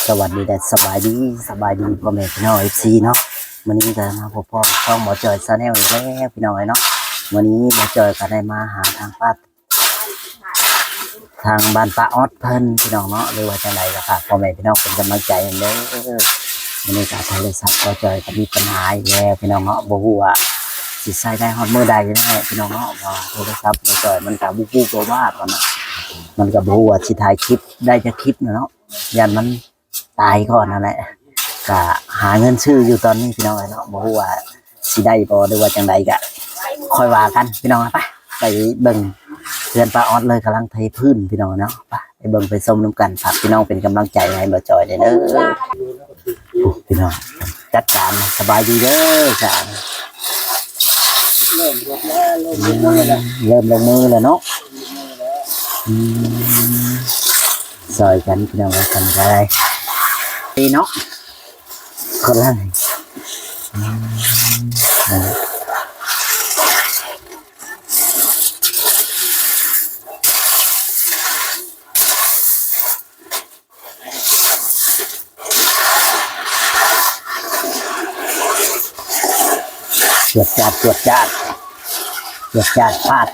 ສະຫວັດດີ ແລະ ສະບາຍດີ ສະບາຍດີພໍ່ແມ່ພີ່ນ້ອງ ເອັຟຊີ ເນາະ. ມື້ນີ້ກໍມາພົບພໍ້ຊ່ອງບ່າວຈ່ອຍ Channel ອີກແລ້ວພີ່ນ້ອງເອີຍເນາະ. ມື້ນີ້ບ່າວຈ່ອຍກໍໄດ້ມາຫາທາງປ້າ ທາງບ້ານປ້າອອດເພິ່ນພີ່ນ້ອງເນາະ ຫຼືວ່າຈັ່ງໃດກໍຝາກພໍ່ແມ່ພີ່ນ້ອງເປັນກຳລັງໃຈເດີ. ມື້ນີ້ກໍໂທລະສັບບ່າວຈ່ອຍກໍມີປັນຫາອີກແລ້ວພີ່ນ້ອງເນາະ ບໍ່ຮູ້ວ່າຊິໃຊ້ໄດ້ຮອດມື້ໃດແນ່ພີ່ນ້ອງເນາະ ເພາະວ່າໂທລະສັບບ່າວຈ່ອຍມັນກໍບູບໆວາບໆຫັ້ນນະ ມັນກໍບໍ່ຮູ້ວ່າຊິຖ່າຍຄລິບໄດ້ຈັກຄລິບນະເນາະ ຢ້ານມັນຕາຍກ່ອນຫັ້ນແຫຼະ. ກະຫາເງິນຊື້ຢູ່ຕອນນີ້ພີ່ນ້ອງເອີຍເນາະ ບໍ່ຮູ້ວ່າຊິໄດ້ບໍ່ ຫຼືວ່າຈັ່ງໃດກະຄ່ອຍວ່າກັນພີ່ນ້ອງ. ໄປ ໄປເບິ່ງເຮືອນປ້າອອດເລີຍ ກຳລັງເທພື້ນພີ່ນ້ອງເນາະ. ໄປ ໄປເບິ່ງໄປຊົມນຳກັນ ຝາກພີ່ນ້ອງເປັນກຳລັງໃຈໃຫ້ບ່າວຈ່ອຍແດ່ເດີ. ໂອ້ ພີ່ນ້ອງ ຈັດການ ສະບາຍດີເດີ ເລີ່ມລົງມືແລ້ວ ເລີ່ມລົງມືແລ້ວເນາະ. ອືມ ຊ່ອຍກັນພີ່ນ້ອງເອີຍ ກັນກໍໄດ້ເນາະ ຄົນລະ ອືມ ຈວດຈາດ ຈວດຈາດ ຈວດຈາດ ຟາດ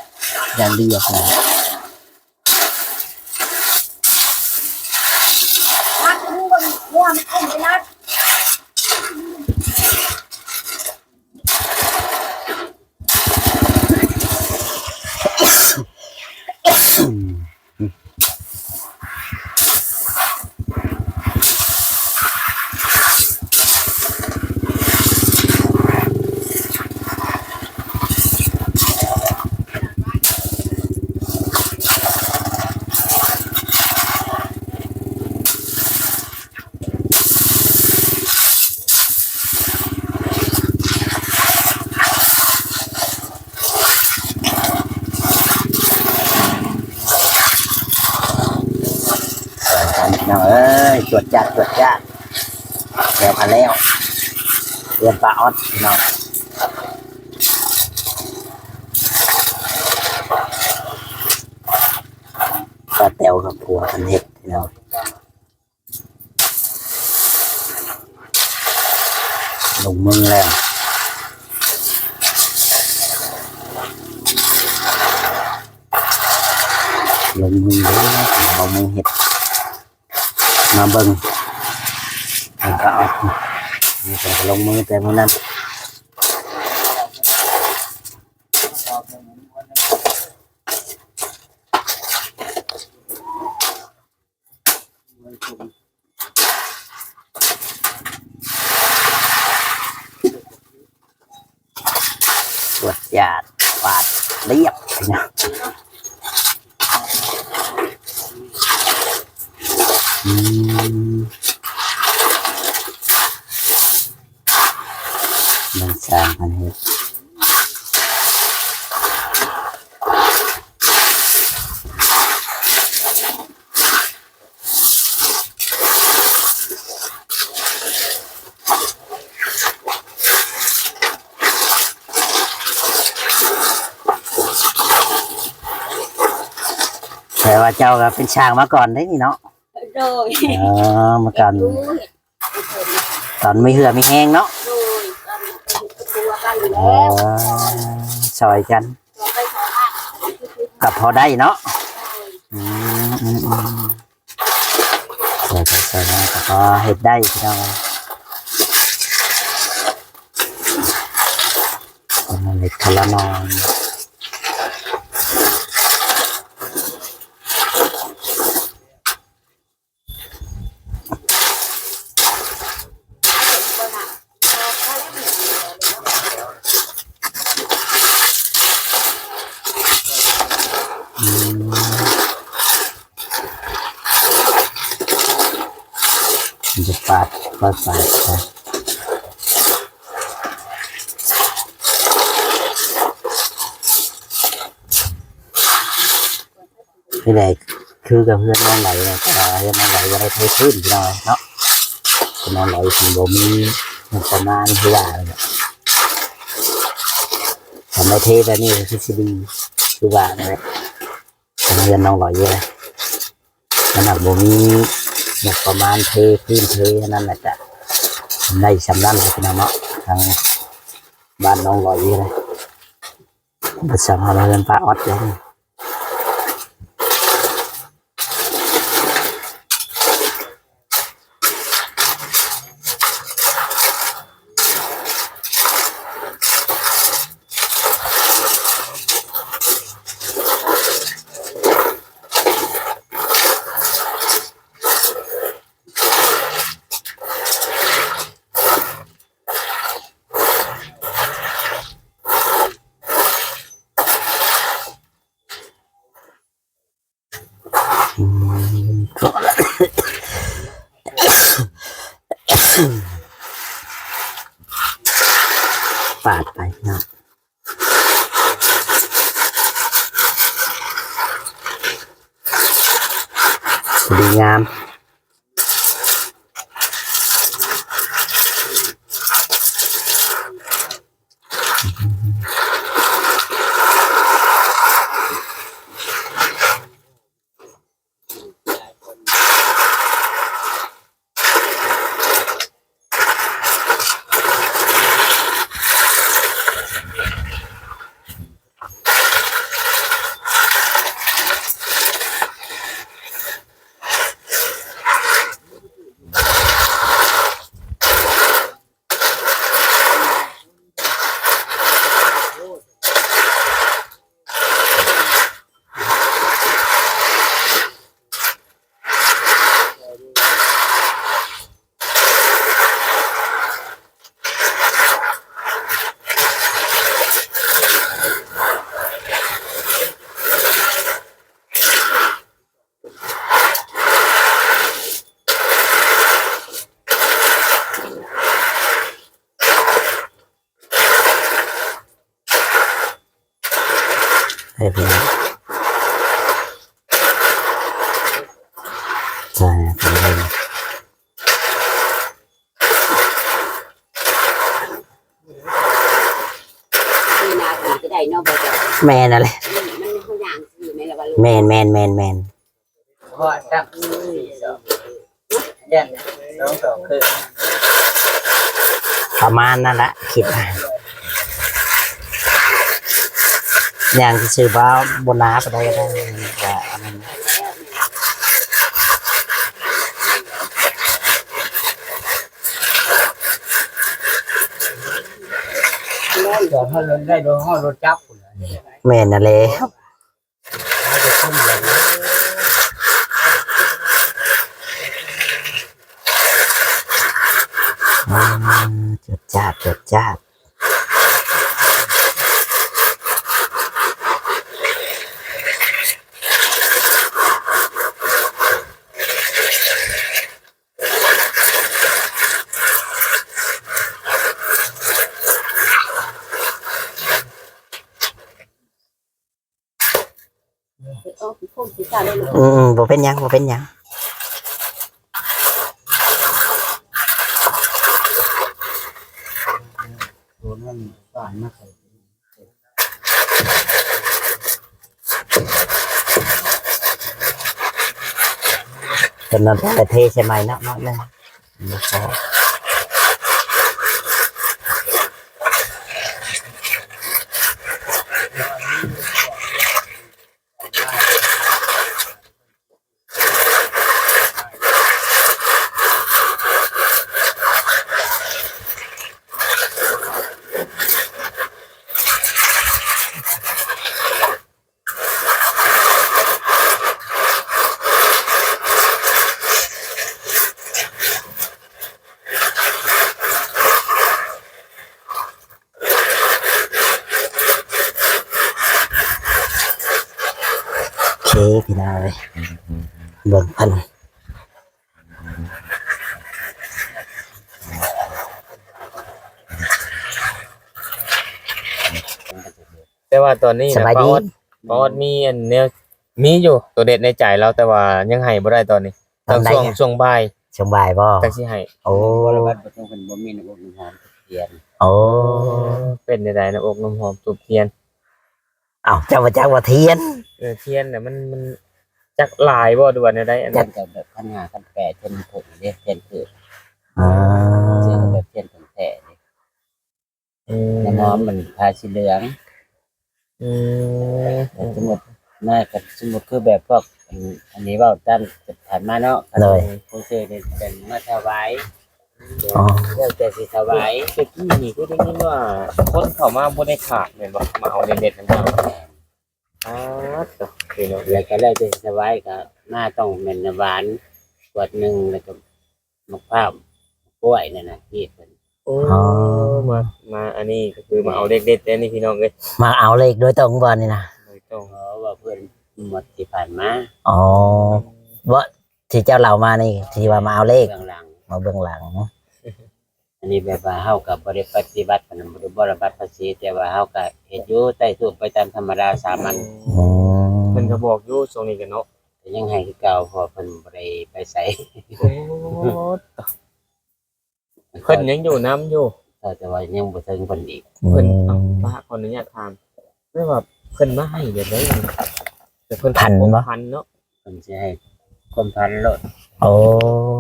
ຢ່າງດຽວ. ເອີ ພີ່ນ້ອງເອີຍ ຈວດຈາດ ຈວດຈາດ ແລ້ວກໍແລ້ວ ເຮືອນປ້າອອດພີ່ນ້ອງ. ປ້າແຕວກັບຜົວເພິ່ນເຮັດພີ່ນ້ອງ. ລົງມືແລ້ວ ລົງມືແລ້ວ ເອົາມືເຮັດ ມາເບິ່ງ ເພິ່ນກໍເອົາ ເພິ່ນກໍລົງມືແຕ່ມື້ນັ້ນ. ກວດຢາດ ກວາດລຽບ ອືມ ມັນສ້າງມັນເຮັດ ແຕ່ວ່າເຈົ້າກໍເປັນຊ່າງມາກ່ອນເດ້ນີ້ເນາະ? ໂດຍ ອໍ ມາກ່ອນ ເຮັດຢູ່ ເຮັດ ຕອນມີເຫື່ອມີແຮງເນາະ? ໂດຍ ຕອນເຮັດກໍວ່າກັນຢູ່ແລ້ວ ອໍ ຊ່ອຍກັນ ຊ່ອຍໄປຊ່ອຍມາ ກໍພໍໄດ້ເນາະ? ໂດຍ ອືມ ອືມ ອືມ ຊ່ອຍໄປຊ່ອຍມາກໍພໍເຮັດໄດ້ພີ່ນ້ອງ ຄົນລະເລັກຄົນລະນ້ອຍ. ອືມ ມັນຈະປາດ ຄ່ອຍປາດໄປ. ນີ້ແຫຼະ ຄືກັບເຮືອນນ້ອງໄຫຼນະ ແຕ່ວ່າເຮືອນນ້ອງໄຫຼບໍ່ໄດ້ເທພື້ນພີ່ນ້ອງເນາະ ເຮືອນນ້ອງໄຫຼເພິ່ນບໍ່ມີງົບປະມານຄືວ່າແຫຼະ ຄັນໄດ້ເທແບບນີ້ຄືຊິດີຄືວ່າແຫຼະ ເຮືອນນ້ອງໄຫຼຢູ່ນະ ມັນຫາກບໍ່ມີ ງົບປະມານເທພື້ນເທອັນນັ້ນແຫຼະ ກະໄດ້ສ່ຳນັ້ນແຫຼະພີ່ນ້ອງເນາະ. ທາງບ້ານນ້ອງລອຍນີ້ນະ ບໍ່ຊ່າງເອົາເຮືອນປ້າອອດເລີຍ. ອືມ ກໍລະ ປາດໄປເນາະ ດີງາມ. ໃຫ້ເພິ່ນ ໃສ່ໄປເລີຍ. ຄືນາກະໄດ້ເນາະ ບໍ່ເຈົ້າ? ແມ່ນນັ້ນແຫຼະ ມັນ ມັນເຮົາຍ່າງຊື່ແມ່ນລະວ່າ ແມ່ນໆໆໆ. ປະມານນັ້ນລະ ຄິດວ່າ ຍ່າງຊື່ໆ ບໍ່ ບໍ່ໜາປານໃດກໍໄດ້ ກະອັນນັ້ນ ຈອດຮອດລົດໄດ້ ຮອດລົດຈັກພຸ້ນແຫຼະ. ແມ່ນນັ້ນແຫຼະ. ອືມ ຈວດຈາດ ຈວດຈາດ. ອືມ ບໍ່ເປັນຫຍັງ ບໍ່ເປັນຫຍັງ. ໂຕນັ້ນຕາຍມາໃສ່ ຕົວນັ້ນໄປເທໃສ່ໃໝ່ເນາະ ເນາະ ເນາະ. ໂອເຄ ພີ່ນ້ອງເອີຍ ເບິ່ງເພິ່ນ ແຕ່ວ່າຕອນນີ້ນະ ສະບາຍດີ ປ້າອອດ ປ້າອອດມີອັນແນວ ມີຢູ່ໂຕເດັດໃນໃຈລາວ ແຕ່ວ່າຍັງໃຫ້ບໍ່ໄດ້ຕອນນີ້. ຕອນໃດ? ຊ່ວງ ຊ່ວງບ່າຍ ຊ່ວງບ່າຍບໍ່? ຈັ່ງຊິໃຫ້. ໂອ້ ບໍ່ລະບັດບໍ່ຕ້ອງ ເພິ່ນບໍ່ມີນ້ຳອົກນ້ຳຫອມທູບທຽນ. ໂອ້ ເປັນແນວໃດນ້ຳອົກນ້ຳຫອມທູບທຽນ? ເອົ້າ ເຈົ້າບໍ່ຈັກວ່າທຽນ? ເອີ ທຽນນະ ມັນ ມັນ ຈັກຫຼາຍບໍ່ ຫຼືວ່າແນວໃດ? ອັນນັ້ນກໍແບບພັນຫ້າ ພັນແປດ ທຽນເພິ່ນເດ້ ທຽນຄືນ ອ່າ ເຊື່ອແບບທຽນເພິ່ນແທ້ເດ້. ອືມ ນ້ຳຫອມມັນທາສີເຫຼືອງ. ອືມ ສົມມຸດນະ ກໍສົມມຸດຄືແບບພວກ ອັນ ອັນນີ້ເວົ້າຕາມທີ່ຜ່ານມາເນາະ ໂດຍ ຜູ້ຊື້ນີ້ເປັນມາຖວາຍ ອໍ ແລ້ວແຕ່ຊິຖວາຍ. ແຕ່ກີ້ນີ້ຄືໄດ້ຍິນວ່າຄົນເຂົ້າມາບໍ່ໄດ້ຂາດແມ່ນບໍ່? ມາເອົາເດັດໆນຳເຈົ້າ. ອາ ໂຕ ພີ່ນ້ອງ ແລ້ວກໍແລ້ວແຕ່ຊິຖວາຍ ກໍມາຕ້ອງແມ່ນນ້ຳຫວານຂວດໜຶ່ງ ແລ້ວກໍ ໝາກພ້າວ ກ້ວຍນັ້ນນະ ຮີດເພິ່ນ. ໂອ້ ອໍ ມາ ມາ ອັນນີ້ກໍຄືມາເອົາເລກເດັດເດ້ນີ້ພີ່ນ້ອງເອີຍ ມາເອົາເລກໂດຍຕົງບໍ່ນີ້ນະ? ໂດຍຕົງ. ອໍ ວ່າເພິ່ນໝົດທີ່ຜ່ານມາ. ອໍ ບໍ່ ທີ່ເຈົ້າເລົ່າມານີ້ ທີ່ວ່າມາເອົາເລກ ເບື້ອງຫຼັງ ມາເບື້ອງຫຼັງ. ອັນນີ້ແບບວ່າເຮົາກໍບໍ່ໄດ້ປະຕິບັດ ອັນນັ້ນ ບໍ່ໄດ້ບໍ່ລະບັດພາສີ ແຕ່ວ່າເຮົາກໍເຮັດຢູ່ ໄຕ່ທູບໄປຕາມທຳມະດາສາມັນ. ອືມ ເພິ່ນກໍບອກຢູ່ຊ່ວງນີ້ກໍເນາະ ກໍຍັງໃຫ້ຄືເກົ່າ ເພາະວ່າເພິ່ນບໍ່ໄດ້ໄປໃສ. ໂອ້ ເພິ່ນຍັງຢູ່ນຳຢູ່ ເອີ ແຕ່ວ່າຍັງບໍ່ເຖິງເພິ່ນອີກ. ເພິ່ນ ອືມ ເອົ້າ ປ້າ ຂໍອະນຸຍາດຖາມ ແບບວ່າເພິ່ນມາໃຫ້ແບບໃດ? ແຕ່ເພິ່ນ ພັນບໍ່? ພັນເນາະ ເພິ່ນຊິໃຫ້ຄົນພັນໂລດ. ໂອ້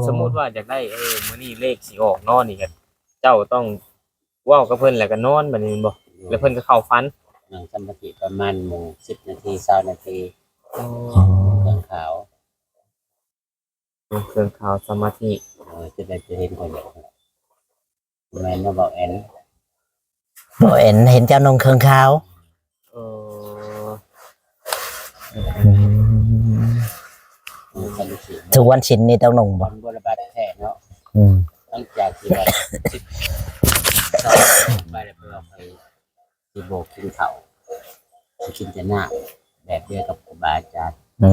ສົມມຸດວ່າຢາກໄດ້ ເອີ ມື້ນີ້ເລກຊິອອກເນາະ ນີ້ກໍເຈົ້າຕ້ອງເວົ້າກັບເພິ່ນ ແລ້ວກໍນອນບັດນີ້ແມ່ນບໍ່? ໂດຍ. ແລ້ວເພິ່ນກໍເຂົ້າຝັນ ນັ່ງສະມາທິປະມານໝູ່ສິບນາທີ ຊາວນາທີ. ອໍ ເຄື່ອງຂາວ ເຄື່ອງຂາວສະມາທິ. ເອີ ຈະໄດ້ໄປເຫັນຄົນດຽວ ແມ່ນເນາະ ເບົາແອນ ເບົາແອນເຫັນເຈົ້ານຸ່ງເຄື່ອງຂາວ. ເອີ ອືມ ເອີ ຄັນຊິ ທຸກວັນສິນນີ້ຕ້ອງນຸ່ງບໍ່? ມັນບໍ່ລະບັດແທ້ເນາະ. ອືມ ຫຼັງຈາກທີ່ວ່າສິບສອງໄປແລ້ວ ເພິ່ນວ່າຂ້ອຍ ຊິບໍ່ກິນເຂົ້າ ຊິກິນແຕ່ນ້ຳ ແບບດຽວກັບຄູບາອາຈານ. ອື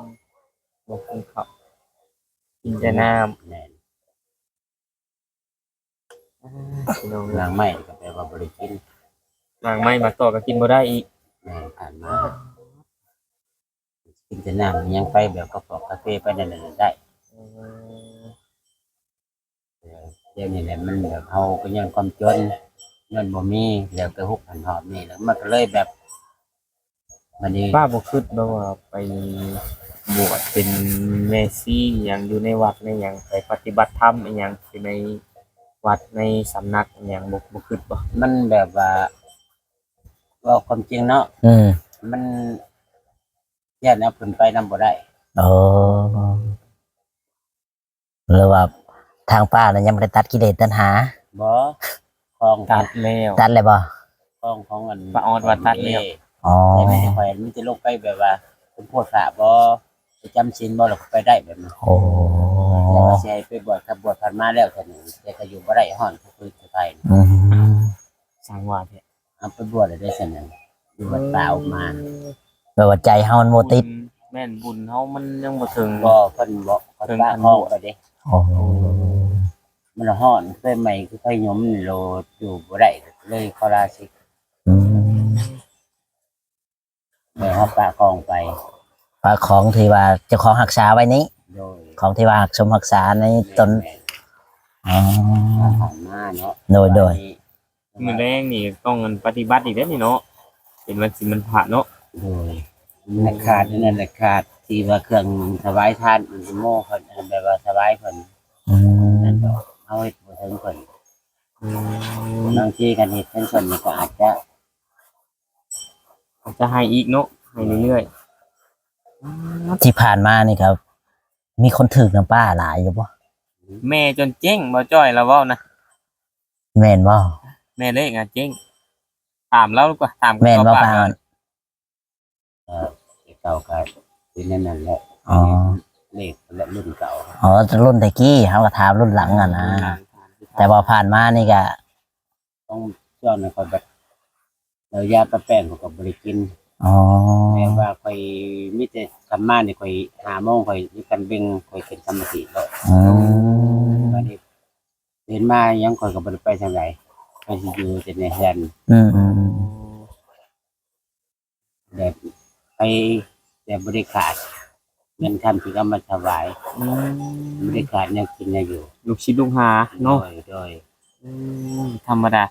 ມ ບໍ່ກິນເຂົ້າ ກິນແຕ່ນ້ຳ. ແມ່ນ. ອ່າ ພີ່ນ້ອງເອີຍ ໝາກໄມ້ກໍແປວ່າບໍ່ໄດ້ກິນ ໝາກໄມ້ໝາກຕອກກໍກິນບໍ່ໄດ້ອີກ. ແມ່ນ ຜ່ານມາ ກິນແຕ່ນ້ຳຫຍັງໄປ ແບບກາຟອກກາເຟໄປນັ້ນແຫຼະໄດ້. ເອີ ດຽວນີ້ແຫຼະ ມັນແບບເຮົາກໍຍ້ອນຄວາມຈົນ ຍ້ອນບໍ່ມີ ແລ້ວກໍຮຸກຫັນຮອບນີ້ ແລ້ວມັນກໍເລີຍແບບ ບັດນີ້ ປ້າບໍ່ຄິດແບບວ່າໄປບວດເປັນແມ່ຊີອີ່ຫຍັງຢູ່ໃນວັດໃນຫຍັງ ໄປປະຕິບັດທຳອີ່ຫຍັງຢູ່ໃນວັດໃນສຳນັກອີ່ຫຍັງ ບໍ່ ບໍ່ຄິດບໍ່? ມັນແບບວ່າ ເວົ້າຄວາມຈິງເນາະ ອືມ ມັນ ຢ້ານເອົາເພິ່ນໄປນຳບໍ່ໄດ້. ອໍ ຫຼືວ່າທາງປ້ານັ້ນຍັງບໍ່ໄດ້ຕັດກິເລດຕັນຫາ? ບໍ່ ຂອງ ຕັດແລ້ວ ຕັດແລ້ວບໍ່? ຂອງ ຂອງອັນ ປ້າອອດວ່າຕັດແລ້ວ. ອໍ ແຕ່ມີແຕ່ຂ້ອຍ ມີແຕ່ລົງໄປແບບວ່າເປັນພວກພະບໍ່ ໄປຈຳສິນບໍ່ ແລ້ວກໍໄປໄດ້ແບບນັ້ນ. ໂອ້ ແຕ່ວ່າຊິໃຫ້ໄປບວດ ຖ້າບວດຜ່ານມາແລ້ວ ແຕ່ນີ້ ແຕ່ກໍຢູ່ບໍ່ໄດ້ ຮ້ອນຄືໄຟ. ອືມ ຊ່າງວ່າແທ້. ເອົາໄປບວດແລ້ວໄດ້ຊັ້ນນະ ຢູ່ວັດປ່າອຸມາ. ແປວ່າໃຈເຮົາມັນບໍ່ຕິດ. ແມ່ນ ບຸນເຮົາມັນຍັງບໍ່ເຖິງ ບໍ່ ເພິ່ນບໍ່ ເພິ່ນປະຄອງໄປເດ້. ອໍ ມັນຮ້ອນ ໄຟໄໝ້ຄືໄຟຍົມນີ້ໂລດ ຢູ່ບໍ່ໄດ້ ເລີຍຂໍລາສິກ. ອືມ ແມ່ນເຮົາປະຄອງໄປ ປະຄອງທີ່ວ່າເຈົ້າຂອງຮັກສາໄວ້ນີ້. ໂດຍ ຂອງທີ່ວ່າຮັກສົມຮັກສາໃນຕົນ. ແມ່ນໆ. ອໍ ຜ່ານມາເນາະ. ໂດຍໆ. ມື້ແລງນີ້ຕ້ອງ ອັນ ປະຕິບັດອີກເດ້ນີ້ເນາະ ເປັນວັນສິນວັນພະເນາະ. ໂດຍ ມັນຂາດອັນນັ້ນແຫຼະ ຂາດທີ່ວ່າເຄື່ອງຖວາຍທານ ອັນໂມເພິ່ນ ອັນແບບວ່າຖວາຍເພິ່ນ. ອືມ ນັ້ນດອກ ເຮົາເຮັດບໍ່ເຖິງເພິ່ນ. ອືມ ບາງທີຄັນເຮັດເຖິງເພິ່ນນີ້ກໍອາດຈະ ອາດຈະໃຫ້ອີກເນາະ ໃຫ້ເລື້ອຍໆ. ທີ່ຜ່ານມານີ້ກໍມີຄົນຖືກນຳປ້າຫຼາຍຢູ່ບໍ່? ແມ່ຈົນເຈັ້ງ ບໍ່ຈ້ອຍລາວເວົ້ານະ. ແມ່ນບໍ່? ແມ່ເລກນະເຈັ້ງ. ຖາມລາວດີກວ່າ ຖາມ ແມ່ນບໍ່ ປ້າ? ເອີ ເກົ່າກໍເປັນແນວນັ້ນແຫຼະ. ອໍ ເລກແລະ ລຸ້ນເກົ່າ. ອໍ ລຸ້ນແຕ່ກີ້ ເຮົາກໍຖາມລຸ້ນຫຼັງຫັ້ນນະ. ລຸ້ນຫຼັງ ແຕ່ວ່າຜ່ານມານີ້ກໍ ຕ້ອງ ຊ່ວງນັ້ນຂ້ອຍບັດ ເອົາຢາປະແປ້ງຂ້ອຍກໍບໍ່ໄດ້ກິນ. ອໍ ແຕ່ວ່າຂ້ອຍມີແຕ່ ຄ່ຳມານີ້ ຂ້ອຍ ຫ້າໂມງ ຂ້ອຍມີການເບັ່ງ ຂ້ອຍຂຶ້ນສະມາທິໂລດ. ອືມ ບາດນີ້ ເຫັນມາຫຍັງ ຂ້ອຍກໍບໍ່ໄດ້ໄປທາງໃດ ຂ້ອຍຊິຢູ່ແຕ່ໃນເຮືອນ. ອືມໆໆ ແບບໄປແບບບໍ່ໄດ້ຂາດເງິນຄຳທີ່ເຂົາມາຖວາຍ. ອືມ ບໍ່ໄດ້ຂາດແນວກິນແນວຢູ່ ລູກສິດລູກຫາເນາະ. ໂດຍ ໂດຍ. ອືມ ທຳມະດາ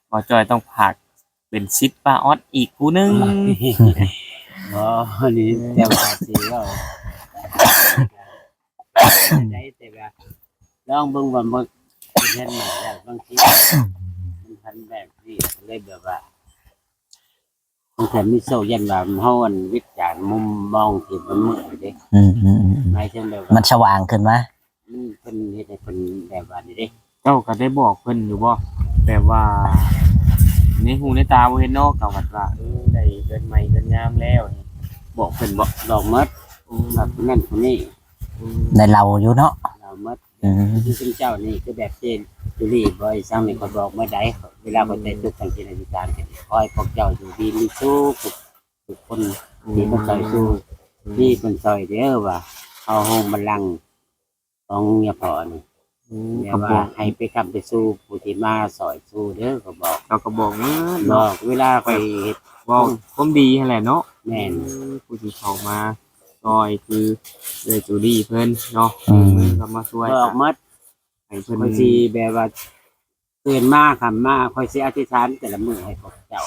ບ່າວຈ້ອຍຕ້ອງຝາກເປັນສິດປ້າອອດອີກຜູ້ໜຶ່ງ. ໂດ ອໍ ອັນນີ້ແຕ່ວ່າຊິເວົ້າໄດ້ ແຕ່ວ່າລອງເບິ່ງວ່າມັນເຮັດໃໝ່ແລ້ວ ບາງທີມັນພັນແບບນີ້ ເລີຍແບບວ່າ ຕັ້ງແຕ່ມີໂຊກ ຢ້ານວ່າເຮົາອັນວິຈານມຸມມອງທີ່ມັນມືດເດ້ ອືມໆໆໆ ໝາຍເຖິງແບບວ່າ ມັນສະຫວ່າງຂຶ້ນມາ ມັນ ເພິ່ນເຮັດໃຫ້ເພິ່ນແບບວ່ານີ້ເດ້. ເຈົ້າກໍໄດ້ບອກເພິ່ນຢູ່ບໍ່ ແບບວ່າໃນຫູໃນຕາບໍ່ເຫັນເນາະ ກໍວ່າ ເອີ ໄດ້ເຮືອນໃໝ່ເຮືອນງາມແລ້ວ ບອກເພິ່ນບໍ່? ບອກໝົດ ອືມ ວ່າຜູ້ນັ້ນຜູ້ນີ້ ອືມ ໄດ້ເລົ່າຢູ່ເນາະ ເລົ່າໝົດ ອືມ ຄືຊຸມເຈົ້ານີ້ ຄືແບບເຈນຈູລີບໍ່ ອີ່ສັງນີ້ ຂ້ອຍບອກເມື່ອໃດ ເວລາຂ້ອຍໄດ້ ອືມ ຕົກຕັ້ງຈິດອະທິຖານຂຶ້ນ ຂໍໃຫ້ພວກເຈົ້າຢູ່ດີມີສຸກທຸກຄົນ ອືມ ທີ່ເພິ່ນຊ່ອຍຊູ ອືມ ທີ່ເພິ່ນຊ່ອຍເດີ ວ່າເຮົາໂຮມບັນລັງຂອງຍາພໍ່ນີ້ ອືມ ແບບວ່າໃຫ້ໄປຄ້ຳໄປຊູຜູ້ທີ່ມາຊ່ອຍຊູເດີ ກໍບອກ ເຈົ້າກໍບອກໝົດເນາະ ບອກເວລາຂ້ອຍເຮັດ ເວົ້າຄວາມດີຫັ້ນແຫຼະເນາະ ແມ່ນ ເອີ ຜູ້ທີ່ເຂົ້າມາຊ່ອຍ ຄືເອື້ອຍຈູລີເພິ່ນເນາະ ອືມ ເພິ່ນກໍມາຊ່ວຍ ບອກໝົດ ໃຫ້ເພິ່ນ ຂ້ອຍຊິແບບວ່າ ຕື່ນມາຄ່ຳມາ ຂ້ອຍຊິອະທິຖານແຕ່ລະມື້ໃຫ້ພວກເຈົ້າ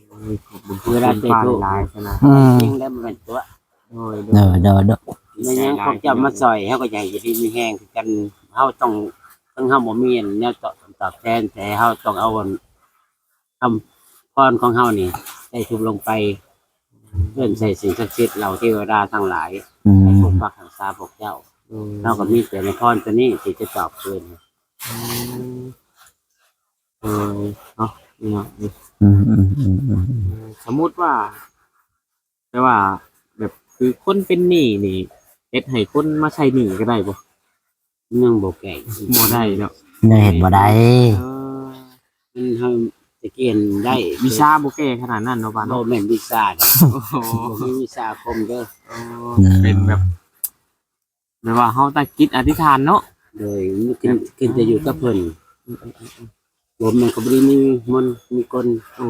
ໂອ້ຍ ຂອບຄຸນ ເວລາ ຂອບຄຸນ ເຈົ້າ ຫຼາຍໆ ຊະນະ ອືມ ຈິງແລ້ວ ບໍ່ແມ່ນຕົວະ ໂດຍ ໂດຍ ໂດຍ ໂດຍ ແມ່ນຫຍັງ ພວກເຈົ້າມາຊ່ອຍ ເຮົາກໍຢາກຢູ່ດີມີແຮງຄືກັນ ເຮົາຕ້ອງ ເຖິງເຮົາບໍ່ມີອັນແນວຕອບ ຕອບແທນ ແຕ່ເຮົາຕ້ອງເອົາອັນ ຄຳພອນຂອງເຮົານີ້ ໃສ່ທຸບລົງໄປ ເອີ້ນໃສ່ສິ່ງສັກສິດ ເຫຼົ່າເທວະດາທັງຫຼາຍ ອືມ ໃຫ້ປົກປັກຮັກສາພວກເຈົ້າ ອືມ ເຮົາກໍມີແຕ່ໃນພອນຕົວນີ້ທີ່ຈະຕອບຄືນ ອືມ ເອີ ເນາະ ນີ້ເນາະ ນີ້ ອືມໆໆໆ ເອີ ສົມມຸດວ່າ ແຕ່ວ່າແບບ ຄືຄົນເປັນໜີ້ນີ້ ເຮັດໃຫ້ຄົນມາໃຊ້ໜີ້ກໍໄດ້ບໍ່? ຍັງບໍ່ແກ້ ບໍ່ໄດ້ເນາະ ຍັງເຮັດບໍ່ໄດ້ ເອີ ມັນ ເຮົາຕະກີ້ຫັ້ນໄດ້ ວິຊາບໍ່ແກ່ຂະໜາດນັ້ນເນາະ ປ້າເນາະ ບໍ່ແມ່ນວິຊາເດ້ ໂອ້ໂຫ ບໍ່ມີວິຊາອາຄົມເດີ ໂອ້ ອືມ ເປັນແບບ ແບບວ່າເຮົາຕັ້ງຈິດອະທິຖານເນາະ ໂດຍ ມັນຂຶ້ນ ຂຶ້ນແຕ່ຢູ່ກັບເພິ່ນ ອືມໆ ບໍ່ແມ່ນກໍບໍ່ໄດ້ມີມົນມີກົນ ໂອ້